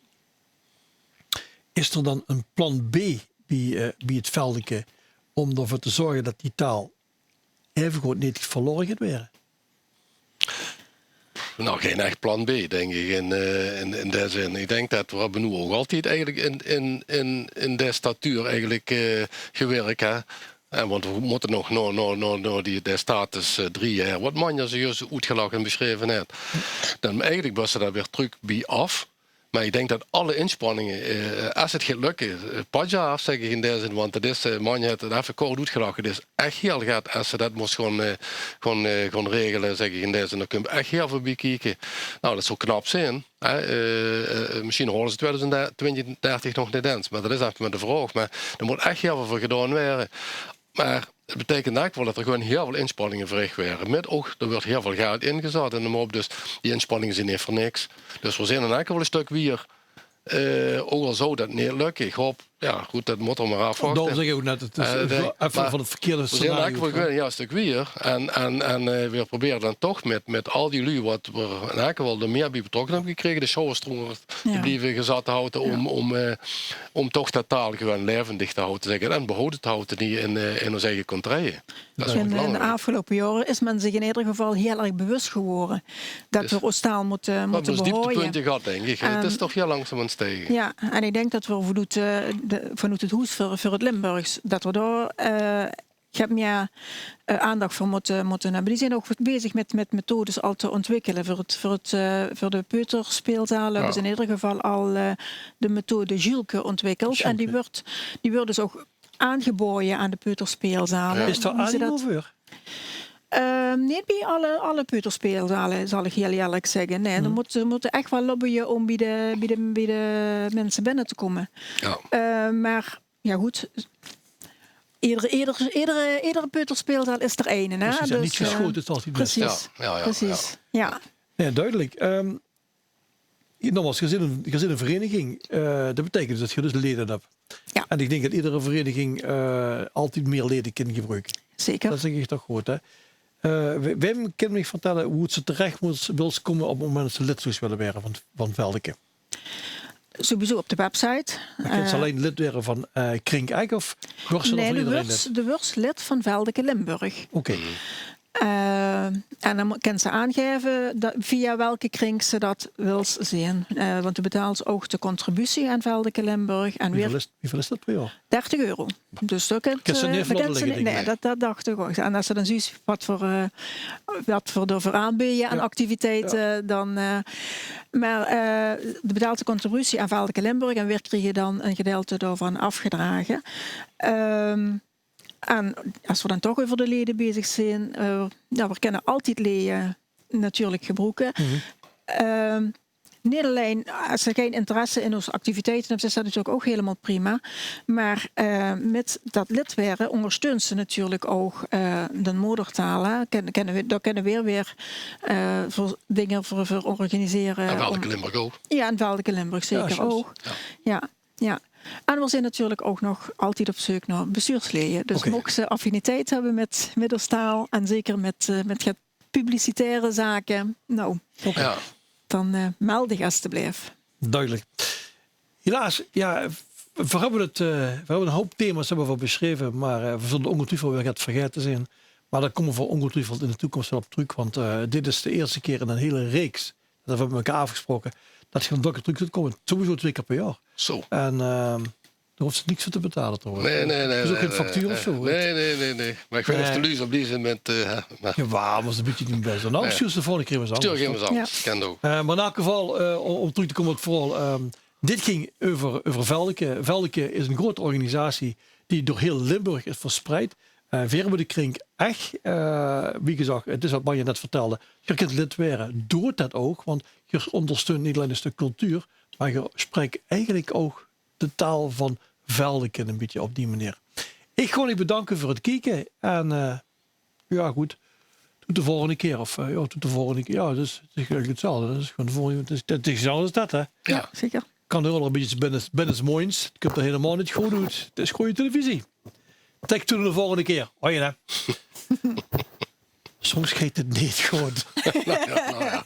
Is d'r dan 'n plan B bie, eh, bie 't Veldeke óm d'r veur te zörge dat die taal aevegood neet verlore geit waere? Nou, gein ech plan B, dink ich, in, eh, in, in dae zin. Ich dink dat veer höbbe noe ouch altied eigelik in, in, in, in dae statuur eigelik, eh, gewirk, hè. En want veer mótte nog nao, nao, nao, nao die, dae status, eh, drie jaor, wat Manja zojuus oetgelag en besjreve haet. Dan eigelik bös se dao weer trök bie aaf. Mer ich dink det alle inspanninge, eh, es 't geit lökke, eh, patsje aaf, zègk ich in dae zin, want 't is, eh, man, haet 't effe kort oetgelag, 't is ech hiel get es se det mós gaon, eh, gaon, eh, gaon regele, zègk ich in dae zin. Dao kump ech hiel väöl bie kieke. Nou, det zou knap zeen, hè. Eh, eh, mesjien haole ze twieëdoezend twintig, dertig nog neet ins, mer det is effe mer de vraog. Mer d'r mót ech hiel väöl veur gedaon waere. Mer 't beteikent eigelik waal det d'r gewoon hiel väöl inspanninge verrich waere. Mit ouch, d'r wuuert hiel väöl geld ingezat en neum mer op. Dus die inspanninge zeen neet veur niks. Dus v'r zeen in eigelik waal e stök wiejer. Eh, ouch al zou det neet lökke. Ich haop, jao, good, det mótte v'r mer aafwachte. Daorum zègk ich ouch net, 't is, eh, effe van 't verkeerde scenario. V'r zeen eigelik waal gewoon, jao, e stök wiejer. En, en, en, eh, v'r probere dan toch mit, mit al die luuj wat v'r in eigelik waal d'r mieë bie betrokke höbbe gekrege, de sjouwerstromers, die blieve gezat haute óm, óm, eh, óm toch det taal gewoon laevendig te haute, zègk ich, en behaoje te haute die in, eh, in ós eige contraie. Det is waal belangriek. In de aafgeloupe jaore is me zich in eder geval hiel erg bewus gewore det v'r ós taal mótte, mótte behaoje. V'r höbbe ós dieptepunte gehad, dink ich. 't Is toch hiel langzaam aan 't stijge. Jao, en ich dink det v'r vanoet, eh, de, vanoet 't Hoes veur, veur 't Limburgs, det v'r dao, eh, ich höb mieë, eh, aandach veur mótte, mótte höbbe. Die zeen ouch bezig mit, mit methodes al te ontwikkele veur 't, veur 't, eh, veur de peuterspeelzale. Höbbe ze in eder geval al, eh, de methode Julke ontwikkeld. En die wuuert, die wuuert dus ouch aangebaoje aan de peuterspeelzale. Is dao animo veur? Ehm, neet bie alle, alle peuterspeelzale, zal ich hiel ierlik zègke. Nae, dan mótte, ze mótte ech waal lobbye óm bie de, bie de, bie de minse binne te kómme. Jao. Eh, mer jao, good. Eder, eder, eder, eder peuterspeelzaal is d'r eine, hè? Precies, en neet gesjote is altied 't bèste. Precies, precies. Jao. Nae, dudelik. Ehm, nogmaals, geer zeet ein, geer zeet ein vereiniging. Eh, det beteikent dus det geer dus lede höbt. Jao. En ich dink det edere vereiniging, eh, altied mieë lede kin gebroeke. Zeker. Det zègk ich toch good, hè? Eh, we-, wae kin mich vertèlle wie se terech mós, wils kómme op 't moment det se lid zous wille waere van, van Veldeke? Sowieso op de website. Mer kins se allein lid waere van, eh, Krink Ech of weurs se dan van ederein lid? Nae, de weurs, de weurs lid van Veldeke Limburg. Oké. Eh, en dan mo-, kins se aangaeve det, via welke krink se det wils zeen. Eh, want doe betaals ouch de contributie aan Veldeke Limburg. En wieväöl is, wieväöl is det per jaor? Dertig euro. Dus dao kins se, eh, neet vlot ligke, dink ich. Nae, det, det dach ich ouch. En es se dan zuus waat veur, eh, waat veur d'r veur aanbeje aan activiteite, dan, eh, mer, eh, de betaalde contributie aan Veldeke Limburg en veer kriege dan ein gedeilte daovan aafgedrage. Ehm, en es v'r dan toch euver de lede bezig zeen, eh, jao, v'r kinne altied lede natuurlik gebroeke. Ehm, neet allein, es se gein interesse in ós activiteite höbs, is det natuurlik ouch hielemaol prima. Mer, eh, mit det lid waere óngersteuns se natuurlik ouch, eh, de modertaal, hè. Kin-, kinne veer, dao kinne veer weer, eh, veur dinger veur, veur organisere. En Veldeke Limburg ouch. Jao, en Veldeke Limburg zeker ouch. Jao. Jao. En veer zeen natuurlik ouch nog altied op zeuk nao bestuurslede. Dus mochs se affiniteit höbbe mit, mit ós taal en zeker mit, eh, mit publicitaire zake. Nou, dan, eh, meld dich estebleef. Dudelik. Helaas, jao, veer höbbe 't, eh, veer höbbe ein houp thema's höbbe veer besjreve, mer, eh, veer zulle óngetwiefeld weer get vergaete zeen. Mer dao kómme veer óngetwiefeld in de toekóms waal op trök, want, eh, dit is de ierste kier in ein hiel reeks, det höbbe veer mit mekaar aafgesproke, det geer nog trök zult kómme. Sowieso twee kier per jaor. Zo. En, ehm, Dao hoofs se niks veur te betale, trouwens. Nae, nae, nae. Is ouch gein factuur of zo, hè? Nae, nae, nae, nae. Mer ich weit neet of de luuj zo blie zeen mit, eh, hè, mer... Jao, mer es 't ein bietje neet bès is. Nou, stuur ze de volgende kier ins aan. Stuur ich ins aan. Jao. Kin ouch. Eh, mer in eder geval, eh, óm, óm trök te kómme op 't verhaol, ehm, dit ging euver, euver Veldeke. Veldeke is ein groete organisatie die door hiel Limburg is verspreid. Eh, veer höbbe de krink Ech, eh, wie gezag, 't is waat Marja net vertèlde. Geer kint lid waere, doot det ouch, want geer óngersteunt neet allein ein stök cultuur, mer geer spraek eigelik ouch de taal van Veldeke ein bietje op die meneer. Ich gaon uch bedanke veur 't kieke en, eh, jao, good. Tot de volgende kier. Of, eh, jao, tot de volgende kier. Jao, det is, 't is eigelik 'tzelfde. Det is gewoon de volgende, 't is, 't is 'tzelfde es det, hè? Jao, zeker. Kan d'r waal ein bietje binne, binne 's moins. 't Kump d'r hielemaol neet good oet. 't Is gooj televisie. Tot de volgende kier. Hoi, hè. Soms geit 't neet good. Nou jao, nou jao.